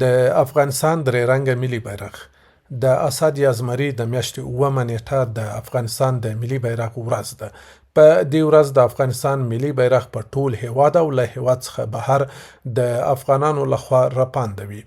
د افغانستان درې رنګه ملي بیرغ د اسد یا زمري د میاشتې اوومه نیټه د افغانستان د ملي بیرغ ورځ ده. په دې ورځ د افغانستان ملي بیرغ په ټول هیواد او له هیواد څخه بهر د افغانانو لخوا رپانده وي.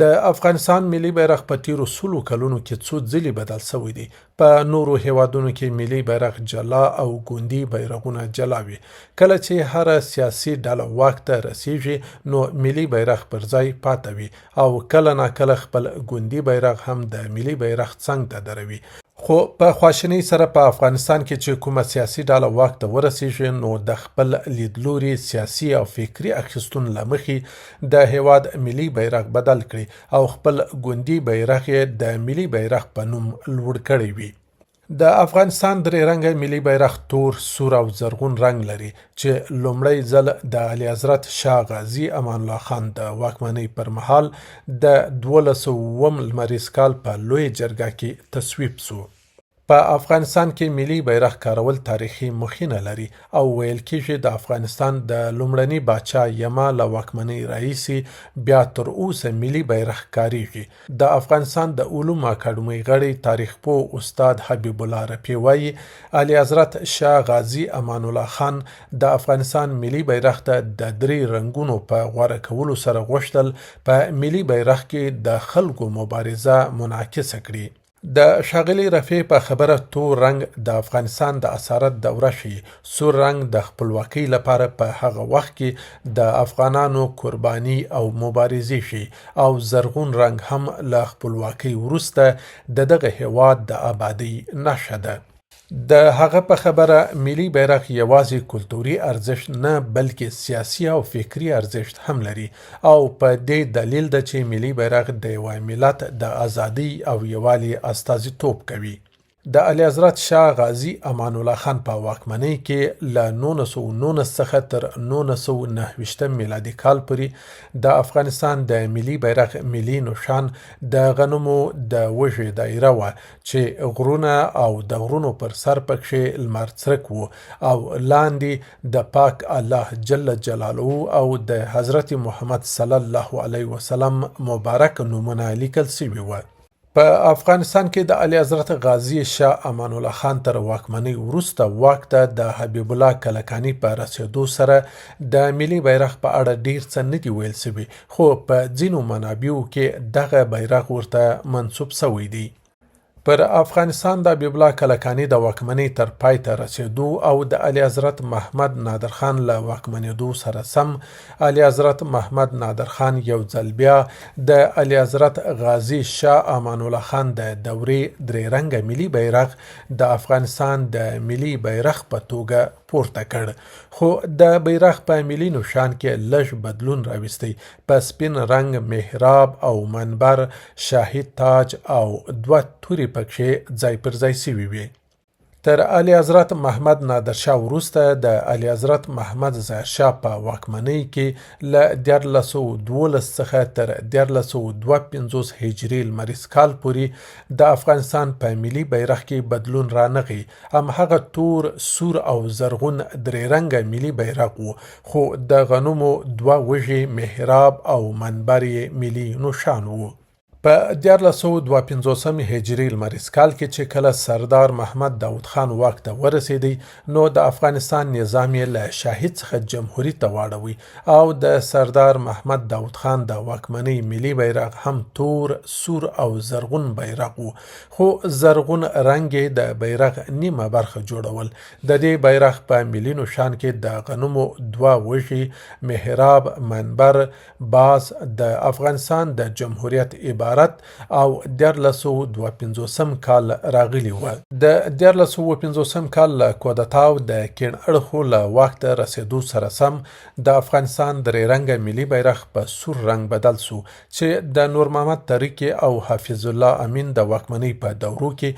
د افغانستان ملي بیرغ په تیرو سلو کلونو کې څو ځلې بدل شوی دی. په نورو هیوادونو کې ملي بیرغ جلا او ګوندي بیرغونه جلا وي. کله چې هره سیاسي ډله واک ته رسیږي نو ملي بیرغ پر ځای پاته وي او کله ناکله خپل ګوندي بیرغ هم د ملي بیرغ څنګ ته دروي. خو په خواشینۍ سره په افغانستان کې چې کومه سیاسي ډله واک ته ورسیږي نو د خپل لیدلوري، سیاسي او فکري اخیستون له مخې د هیواد ملي بیرغ بدل کړي او خپل ګوندي بیرغ یې د ملي بیرغ په نوم لوړ کړی وي. د افغانستان درې رنګه ملي بیرغ تور، سور او زرغون رنګ لري چې لومړی ځل د اعلیحضرت شاه غازي امان الله خان د واکمنۍ پر مهال د 1207 لمریز کال په لویه جرګه کې تصویب شو. په افغانستان کې ملي بیرغ کارول تاریخي مخینه لري او ویل کیږي د افغانستان د لومړني باچا یما له واکمنۍ راهیسې بیا تر اوسه ملي بیرغ کاریږي. د افغانستان د علومو اکاډمۍ غړی تاریخ پوه استاد حبیب الله رفیع وايي، اعلیحضرت شاه غازي امان الله خان د افغانستان ملي بیرغ ته د درې رنګونو په غوره کولو سره غوښتل په ملي بیرغ کې د خلکو مبارزه منعکسه کړي. د ښاغلي رفیع په خبره تور رنګ د افغانستان د اسارت دوره ښيي، سور رنګ د خپلواکۍ لپاره په هغه وخت کې د افغانانو قرباني او مبارزې ښيي او زرغون رنګ هم له خپلواکۍ وروسته د دغه هېواد د ابادۍ نښه ده. د هغه په خبره ملي بیرغ یوازې کلتوري ارزښت نه بلکې سیاسي او فکري ارزښت هم لري او په دې دلیل ده چې ملي بیرغ د یوه ملت د ازادۍ او یووالي استازیتوب کوي. د اعلیحضرت شاه غازي امان الله خان په واکمنۍ کې له 1919 څخه تر 1929 میلادي کال پورې د افغانستان د ملي بیرغ ملي نښان د غنمو د وږې دایره وه چې غرونه او د غرونو پر سر پکښې لمر څرک وو او لاندې د پاک الله جل جلاله او د حضرت محمد صلی الله علیه وسلم مبارک نومونه لیکل شوي وه. په افغانستان کې د اعلیحضرت غازي شاه امان الله خان تر واکمنۍ وروسته واک ته د حبیب الله کلکاني په رسېدو سره د ملي بیرغ په اړه ډیر څه نه دي ویل شوي، خو په ځینو منابعو کې دغه بیرغ ورته منسوب شوی دی. پر افغانستان د حبیب الله کلکاني د واکمنۍ تر پای ته رسېدو او د اعلیحضرت محمد نادرخان له واکمنېدو سره سم اعلیحضرت محمد نادرخان یو ځل بیا د اعلیحضرت غازي شاه امان الله خان د دورې درې رنګه ملي بیرغ د افغانستان د ملي بیرغ په توګه پورته کړ، خو د بیرغ په ملي نښان کې لږ بدلون راوستی، په سپین رنګ محراب او منبر، شاهي تاج او دوه تورې پکښې ځای پر ځای شوي وې. تر اعلیحضرت محمد نادرشاه وروسته د اعلیحضرت محمد ظاهرشاه په واکمنۍ کې له 1312 څخه تر 1352 هجري لمریز کال پورې د افغانستان په ملي بیرغ کې بدلون رانغی، هم هغه تور، سور او زرغون درې رنګه ملي بیرغ و، خو د غنمو دوه وږي، محراب او منبر یې ملي نښان وو. په 1352 هجري لمریز کال کې چې کله سردار محمد داود خان واک ته ورسېدی، نو د افغانستان نظام یې له شاهي څخه جمهوري ته واړوی او د سردار محمد داود خان د واکمنۍ ملي بیرغ هم تور، سور او زرغون بیرغ و، خو زرغون رنګ یې د بیرغ نیمه برخه جوړول. د دې بیرغ په ملي نښان کې د غنمو دوه وږي، محراب، منبر، باز، د افغانستان د جمهوریت عبارت او 1352 کال راغلي و. د 1357 کال له کودتا او د کیڼ اړخو له واک ته رسېدو سره سم د افغانستان درې رنګه ملي بیرغ په سور رنګ بدل شو چې د نورمحمد تره او حفیظ الله امین د واکمنۍ په دورو کې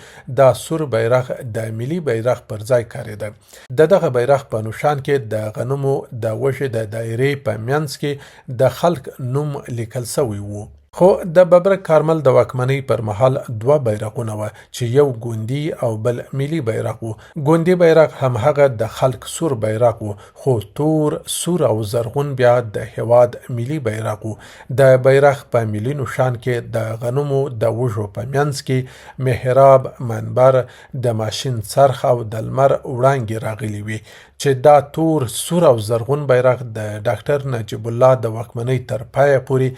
دا سور بیرغ د ملي بیرغ پر ځای کارېده. د دغه بیرغ په نښان کې د غنمو د وږې د دایرې په منځ کې د خلق نوم لیکل شوی و. خو د ببرک کارمل د واکمنۍ پر مهال دوه بیرغونه وه چې یو ګوندي او بل ملي بیرغ وو. ګوندي بیرغ همهغه د خلق سور بیرغ وو، خو تور، سور او زرغون بیا د هېواد ملي بیرغ وو. د بیرغ په ملي نښان کې د غنمو د وږو په منځ کې محراب، منبر، د ماشین څرخ او د لمر وړانګې راغلي وې چې دا تور، سور او زرغون بیرغ د ډاکټر نجیب الله د واکمنۍ تر پایه پورې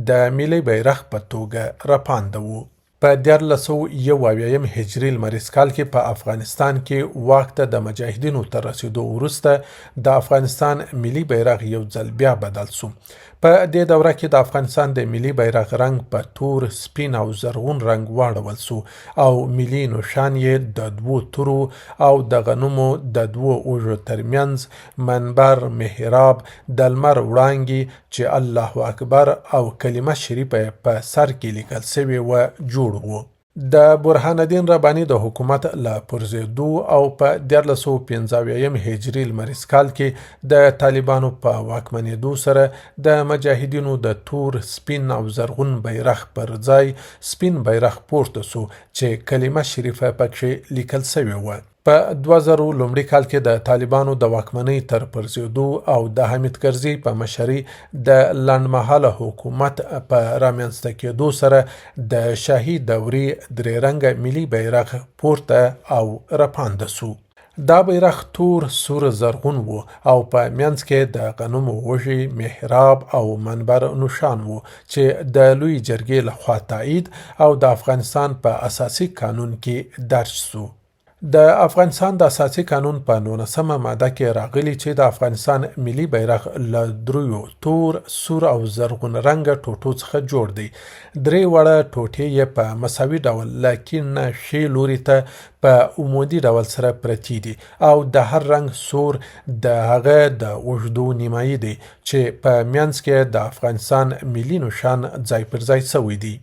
د ملي بیرغ په توګه رپانده وو. په 1371 هجري لمریز کال کې په افغانستان کې واک ته د مجاهدینو تر رسېدو وروسته د افغانستان ملي بیرغ یو ځل بیا بدل سو. په دې دوره کې د افغانستان د ملي بیرغ رنګ په تور، سپین او زرغون رنګ واړول سو او ملي نښان یې د دوو تورو او د غنمو د دوو اوږو ترمنځ منبر، محراب، د لمر وړانګې چې الله اکبر او کلمه شریفه یې په سر کې لیکل سوې وه، جوړ وو. د برهان الدین رباني د حکومت له پرځېدو او په 1375 هجري لمریز کال کې د طالبانو په واکمنېدو سره د مجاهدینو د تور، سپین او زرغون بیرغ پر ځای سپین بیرغ پورته سو چې کلمه شریفه پکښې لیکل سوې وه. په 2000 لومړي کال کې د طالبانو د واکمنۍ تر پرځېدو او د حامد کرزي په مشرۍ د لنډمهاله حکومت په رامنځته کېدو سره د شاهي دورې درې رنګه ملي بیرغ پورته او رپانده سو. دا بیرغ تور، سور، زرغون وو او په منځ کې د غنمو وږي، محراب او منبر نښان وو چې د لوی جرګې له خوا تایید او د افغانستان په اساسي قانون کې درج سو. د افغانستان د اساسي قانون په 19مه ماده کې راغلي چې د افغانستان ملي بیرغ له دریو تور، سور او زرغون رنګه ټوټو څخه جوړ دی. درې واړه ټوټې یې په مساوي ډول له کیڼ نه ښې لوري ته په عمودي ډول سره پرتې دي او د هر رنګ سور د هغه د اوږدو نیمایي دی چې په منځ کې د افغانستان ملي نښان ځای پر ځای شوی دی.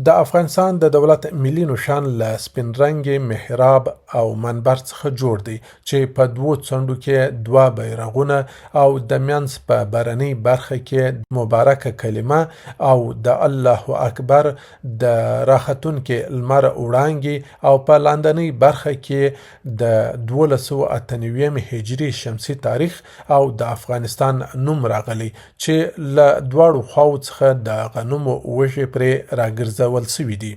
د افغانستان د دولت ملي نښان له سپین رنګې محراب او منبر څخه جوړ دی چې په دوو څنډو کې دوه بیرغونه او د منځ په برنۍ برخه کې مبارکه کلمه او د الله اکبر د راختونکي لمر وړانګې او په لاندنۍ برخه کې د 1298 هجري شمسي تاریخ او د افغانستان نوم راغلی چې له دواړو خواوو څخه د غنمو وږې پرې راګرځول شوي دي.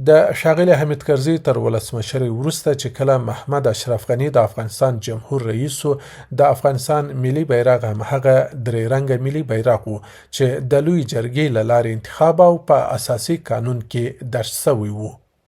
د ښاغلي حامد کرزي تر ولسمشرۍ وروسته چې کله محمد اشرف غني د افغانستان جمهور رئیس شو، د افغانستان ملي بیرغ همهغه درې رنګه ملي بیرغ و چې د لوی جرګې له لارې انتخاب او په اساسي قانون کې درج شوی و.